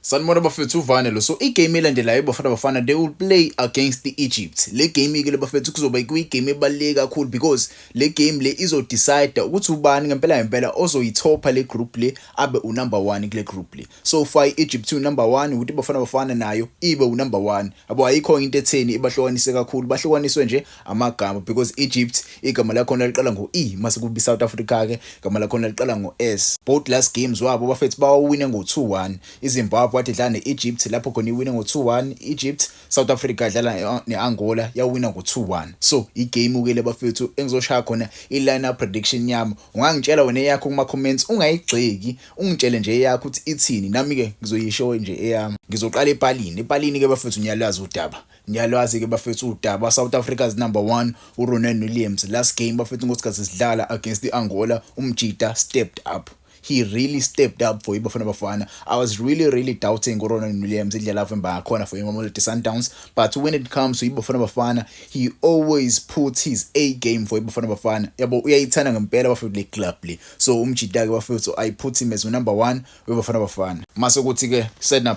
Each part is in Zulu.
Sanibona bafethu, uvane lo. So igame elandelayo, Bafana Bafana, they will play against the Egypt. Le game ke le bafethu kuzoba kuyigame ebaluleke kakhulu because le game le izo-decide ukuthi ubani ngempela ngempela ozoyithopha le group le, abe unumber 1 kule group le. So far i-Egypt unumber 1, ukuthi Bafana Bafana nayo ibe unumber 1, yabo. Ayikho into etheni ibahlukanise kakhulu, bahlukaniswe nje amagama because Egypt igama lakhona liqala ngo-E, mase kuba i-South Africa ke igama lakhona liqala ngo-S. Both last games wabo bafethu bawawine ngo-2-1. IZimbabwe wathi idlala ne-Egypt, lapho khona iwine ngo-2-1 Egypt. South Africa dlala ne-Angola, yawina ngo-2-1. So igame ke le bafethu engizoshaya khona i-line up prediction yami. Ungangitshela wena eyakho kuma comments, ungayigxeki, ungitshele nje eyakho ukuthi ithini, nami ke ngizoyisho nje eyami. Ngizoqala epalini. Epalini ke bafethu ngiyalwazi udaba, ngiyalwazi ke bafethu udaba. South Africa's number 1, uRonwen Williams. Last game bafethu, ngosikhathi sidlala against iAngola, umjita stepped up. He really stepped up for iBafana Bafana. I was really really doubting uRonwen Williams, indlela avimba ngakhona for iMamelodi Sundowns, but when it comes to iBafana Bafana, he always puts his A game for iBafana Bafana, yabo. Uyayithanda ngempela bafethu le club le. So umjita ke bafethu, I put him as number 1 weBafana Bafana. Mase kuthi ke center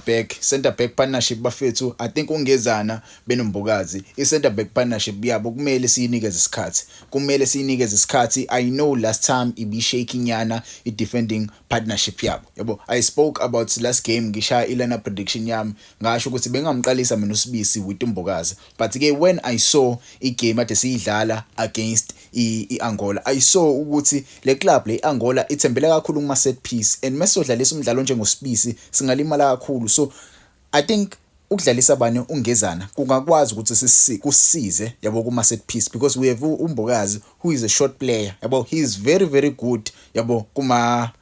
back partnership bafethu, I think uNgezana benoMbokazi, i center back partnership yabo kumele siyinikeze isikhathi, kumele siyinikeze isikhathi. I know last time ibi-shaky nyana i defending partnership yabo, yabo. I spoke about last game, ngishaya i-line prediction yami, ngasho ukuthi bengamqalisa mina uSibisi with uMbokazi, but ke when I saw igame ade siyidlala against i-Angola, I saw ukuthi le club le Angola ithembele kakhulu kuma set piece, and mesodlalisa umdlalo njengoSibisi singalimala kakhulu. So I think ukudlalisa bani, uNgezana, kungakwazi ukuthi kusisize, yabo, kuma set piece because we have uMbokazi who is a short player, yabo. He is very very good, yabo, kuma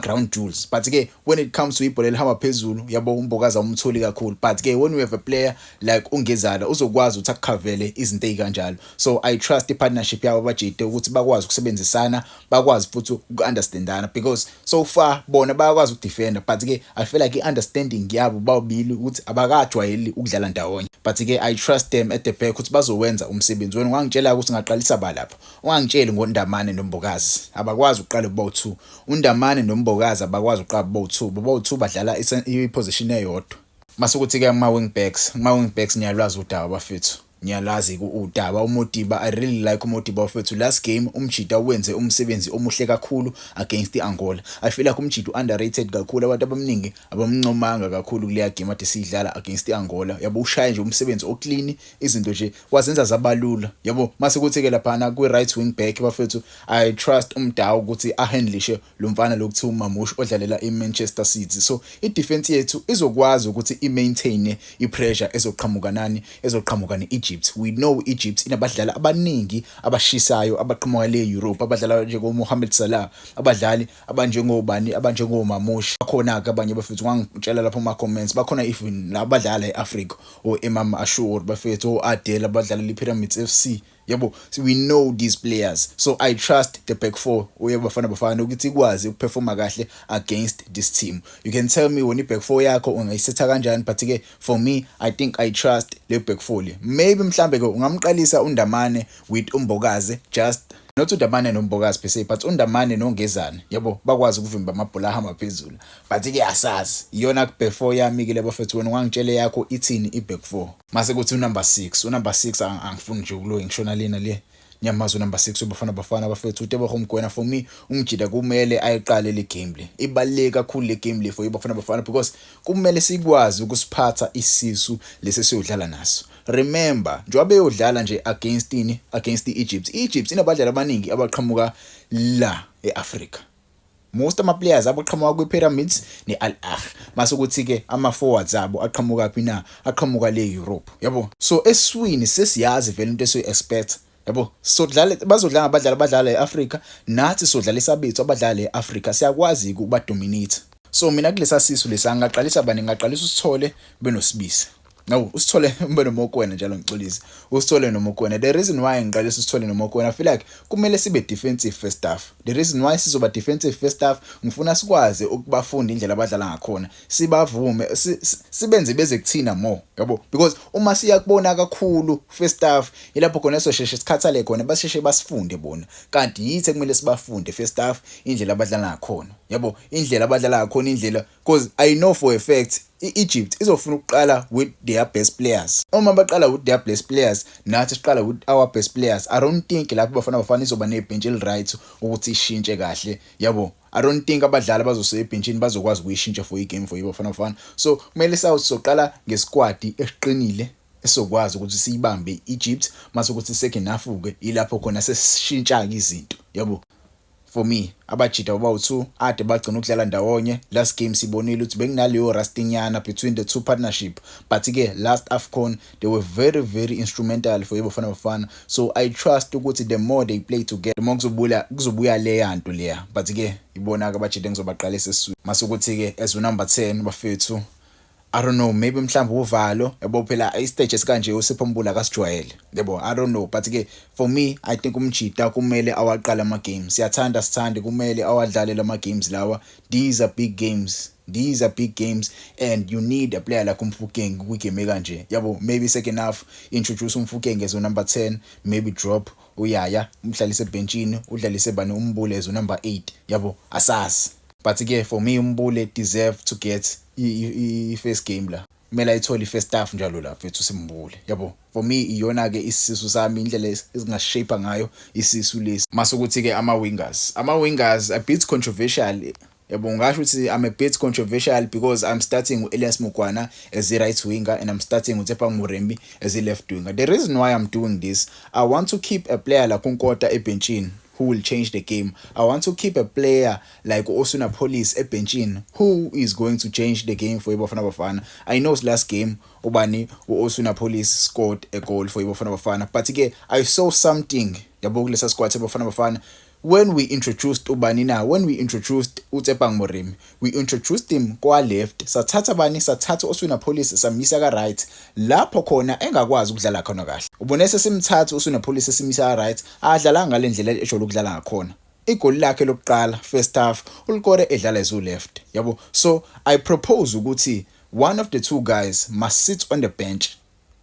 ground duels, but ke when it comes to ibhola elihamba phezulu, yabo, uMbokazi awumtholi kakhulu. But ke when we have a player like uNgezana, uzokwazi ukuthi akukhavele izinto ezikanjalo. So I trust i-partnership yabo abajide ukuthi bakwazi ukusebenzisana, bakwazi futhi uku-understandana because so far bona bayakwazi ukudefenda, but ke I feel like i-understanding yabo bawubili ukuthi abakajwayeli ukudlala ndawonye. But ke I trust them at the back ukuthi bazowenza umsebenzi. Wena ungangitshela ukuthi ngaqalisa ba lapha, ungangitsheli ngoNdamane noMbokazi, abakwazi ukuqala bowu2. UNdamane noMbokazi abakwazi ukuqala bowu2, bowu2 badlala i-position eyodwa. Mase kuthi ke kuma wing backs, ngiyalwazi udaba bafethu, ngiyalazi udaba. UModiba, I really like uModiba bafethu. Last game umjita wenze umsebenzi omuhle kakhulu against iAngola. I feel like umjita underrated kakhulu, abantu abaningi abamncomanga kakhulu kuleya game ade siyidlala against iAngola, yabo. Ushaya nje umsebenzi oclean, izinto nje wazenza zabalula, yabo. Mase kuthi ke laphana kwi right wing back bafethu, I trust uMdawu ukuthi ahandlishe lo mfana lokuthiwa uMarmoush odlalela iManchester City. So i-defense yethu izokwazi ukuthi i-maintain i-pressure ezoqhamuka nani, ezoqhamuka ne-Egypt. We know Egypt inabadlali abaningi abashisayo abaqhamuka le Europe, abadlala njengo Mohamed Salah, abadlali abanjengobani, abanjengo Marmoush. Bakhona ke abanye bafethu, ungangitshela lapho kuma comments, bakhona even labadlala eAfrica, o Imam Ashur bafethu, oAdel abadlala iPyramids FC, yabo. So we know these players, so I trust the back four uye Bafana Bafana ukuthi ikwazi ukuperforma kahle against this team. You can tell me wena i-back four yakho ungayisetha kanjani, but ke for me I think I trust le back four le. Maybe mhlambe ke ungamqalisa uNdamane with uMbokazi, just not uNdamane noMbokazi per se, but uNdamane noNgezana, yabo, bakwazi ukuvimba amabhola ahamba phezulu. But ke asazi, iyona back four yami ke le bafethu. Wena ungangitshele yakho ithini i-back four. Mase kuthi unumber 6, unumber 6 angifuni nje ukulo ngishona lena le nyamazo. Number 6 uBafana Bafana bafethu, uTeboho Mokoena. For me umjida kumele ayiqale le game le, ibaluleke kakhulu le game le for iBafana Bafana because kumele sikwazi ukusiphatha isisu lesi siyodlala naso. Remember, njengoba beyodlala nje against ini, against iEgypt, iEgypt inabadlali abaningi abaqhamuka la eAfrica. Most ama players abaqhamuka kwi-Pyramids ne-Al Ahly. Mase kuthi ke ama forwards abo aqhamuka phi na? Aqhamuka le Europe, yabo. So eswini sesiyazi vele into esiyi expect, yabo. Sodlala, bazodlala ngabadlali abadlala eAfrica, nathi sodlalisa abethu abadlala eAfrica, siyakwazi ukuba dominate. So mina kulesa sisu lesa ngaqalisa bani? Ngaqalisa uSithole benoSibisi, no, uSithole benoMokoena njalo, ngixolisa, uSithole noMokoena. The reason why ngiqalisa uSithole noMokoena, I feel like kumele sibe defensive first half. The reason why sizoba defensive first half, ngifuna sikwazi ukubafunda indlela abadlala ngakhona, sibavume, sibenze beze kuthina more, yabo, because uma siyakubona kakhulu first half, ilapho khona sosheshe sikhathale khona, basheshe basifunde bona, kanti yithi ekumele sibafunde first half indlela abadlala ngakhona, yabo, indlela abadlala ngakhona, indlela, because I know for a fact I-Egypt izofuna ukuqala with their best players. Uma baqala with their best players, nathi siqala with our best players. I don't think lapho Bafana Bafana izoba nebhench eli-right ukuthi ishintshe kahle, yabo. I don't think abadlali abazose ebhenchini bazokwazi ukuyishintsha for igame for iBafana Bafana. So kumele sawu sizoqala ngesquad esiqinile esizokwazi ukuthi siyibambe Egypt, mase ukuthi second half ke ilapho khona sesishintsha ke izinto, yabo. For me, abajida abawu2 ade bagcina ukudlala ndawonye. Last game sibonile ukuthi bekunaleyo rustinyana between the two partnership, but ke last AFCON they were very, very instrumental for iBafana Bafana. So I trust ukuthi the more they play together, the more kuzobuya leya nto leya. But ke ibona ke abajida engizobaqalisa esiswini. Mase ukuthi ke as number 10, bafethu, I don't know, maybe mhlawumbe uvalo, yabo. Phela istage esikanje uSipho Mbule akasijwayele, yabo. I don't know, but ke for me, I think umjida kumele awaqala ama games. Siyathanda sithande, kumele awadlale lama games lawa. These are big games, these are big games, and you need a player like uMofokeng kwigame kanje, yabo. Maybe second half introduce uMofokeng as number 10, maybe drop uyaya, umhlalise ebenchini, udlalise bani, uMbule as number 8, yabo. Asazi, but ke for me, uMbule deserve to get i-first game la. Kumele ayithole i-first half njalo la, mfethu, simbule, yabo. For me, iyona ke isisu sami, indlela esingashape ngayo isisu lesi. Mase ukuthi ke ama wingers a bit controversial, yabo. Ngasho ukuthi I'm a bit controversial because I'm starting with Elias Mokwana as the right winger and I'm starting with Tshepang Moremi as the left winger. The reason why I'm doing this, I want to keep a player like uNkota ebenchini who will change the game. I want to keep a player like Oswin Appollis ebenchini who is going to change the game for iBafana Bafana. I know last game ubani, uOswin Appollis, scored a goal for iBafana Bafana, but ke I saw something, yabo, kulesa squad seBafana Bafana when we introduced ubani na, when we introduced uTshepang Moremi, we introduced him kwa left, sathatha bani, sathatha Oswin Appollis, samisa ka right lapho khona engakwazi ukudlala khona kahle. Ubone sesimthatha uOswin Appollis, simisa ka right, adlala ngale ndlela ejwayele ukudlala ngakhona. Igoli lakhe lokuqala first half ulikore edlala as left, yabo. So I propose ukuthi one of the two guys must sit on the bench,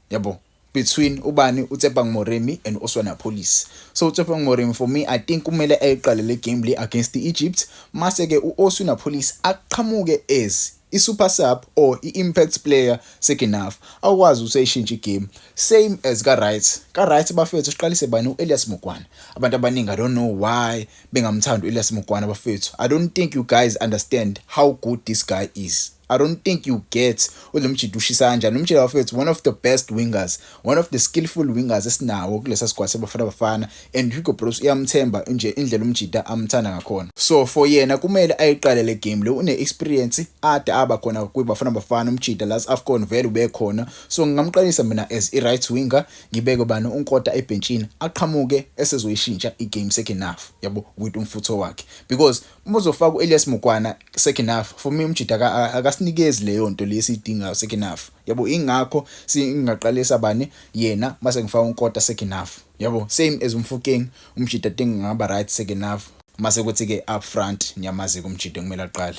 yabo, between ubani, uTshepang Moremi and Oswin Appollis. So uTshepang Moremi, for me, I think kumele ayiqale le game le against the Egypt, mase ke uOswin Appollis aqhamuke as i-super sub or i-impact player second half, awukwazi ukuthi ayishintshe igame. Same as ka right, ka right, bafethu, siqalise bani, uElias Mokwana. Abantu abaningi, I don't know why bengamthanda uElias Mokwana, bafethu. I don't think you guys understand how good this guy is. I don't think you get ulomjida ushisa kanjani umjida, bafethu. One of the best wingers, one of the skillful wingers esinawo kulesa squad seBafana Bafana, and Hugo Broos uyamthemba nje indlela umjida amthanda ngakhona. So for yena kumele ayiqale le game lo, une experience ade aba khona kwiBafana Bafana umjida. Last AFCON vele ube khona. So ngingamqalisa mina as i right winger, ngibeke bani, uNkota ebenchini, aqhamuke esezoyishintsha igame second half, yabo, with umfutho wakhe, because uma uzofaka uElias Mokwana second half, for me umjida akasinikezi leyo nto lesiyidingayo second half, yabo. Ingakho singaqalisa bani, yena, mase ngifaka uNkota second half, yabo. Same as uMofokeng, umjida think ngaba right second half. Mase kuthi ke up front, nyamazi kumjida kumele aqale.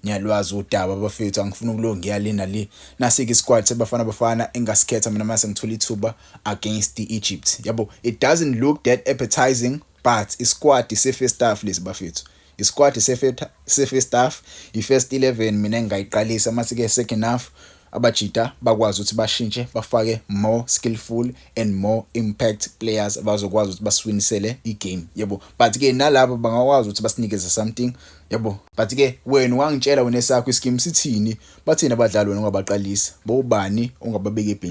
Ngiyalwazi udaba, bafethu, angifuni ukulo ngiya le. Nasike isquad seBafana Bafana engasikhetha mina mase ngithola ithuba against the Egypt, yabo. It doesn't look that appetizing, but isquad se first half lesi, bafethu, isquad se first half, i-first 11 mina engayiqalisa. Mase ke second half abajida bakwazi ukuthi bashintshe, bafake more skillful and more impact players abazokwazi ukuthi basiwinisele igame, yebo. But ke nalabo bangakwazi ukuthi basinikeze something, yabo. But ke wena ungangitshela wena esakho ischeme sithini, bathini abadlali wena ungabaqalisa, bobani ongababeka ebhenchini?